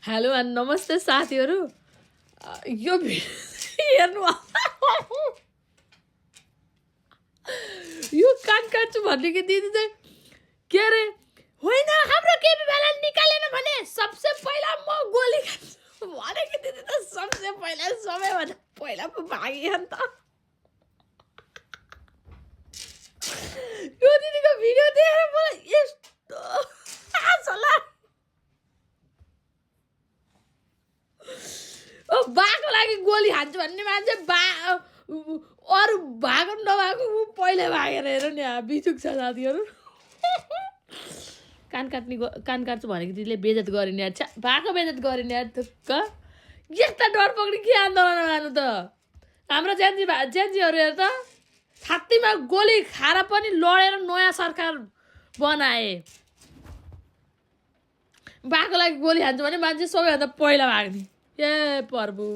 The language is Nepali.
हेलो एन्ड नमस्ते साथीहरू यो हेर्नु यो कान काट्छु भन्ने कि दिदी चाहिँ के अरे होइन हाम्रो केपीलाई निकालेन भने सबसे पहिला म गोली खान्छु भने कि दिदी त सबसे पहिला सबैभन्दा पहिला पो भाग्यो नि त यो दिदीको भिडियो देखेर मलाई यस्तो आशा लाग्यो बाको लागि गोली खान्छु भन्ने मान्छे अरू भागो नभएको ऊ पहिल्यै भागेर हेर नि बिचुक छ साथीहरू कान काट्छु भनेको दिदीले बेजत गरिने यार छ्या भाको बेजत गरिने यार थुक्क यस्ता डर पक्री के आन्दोलन गर्नु त हाम्रो जेन्जीहरू हेर त छातीमा गोली खाएर पनि लडेर नयाँ सरकार बनाए बाको लागि गोली खान्छु भने मान्छे सबैभन्दा पहिला भाग्ने ए प्रभु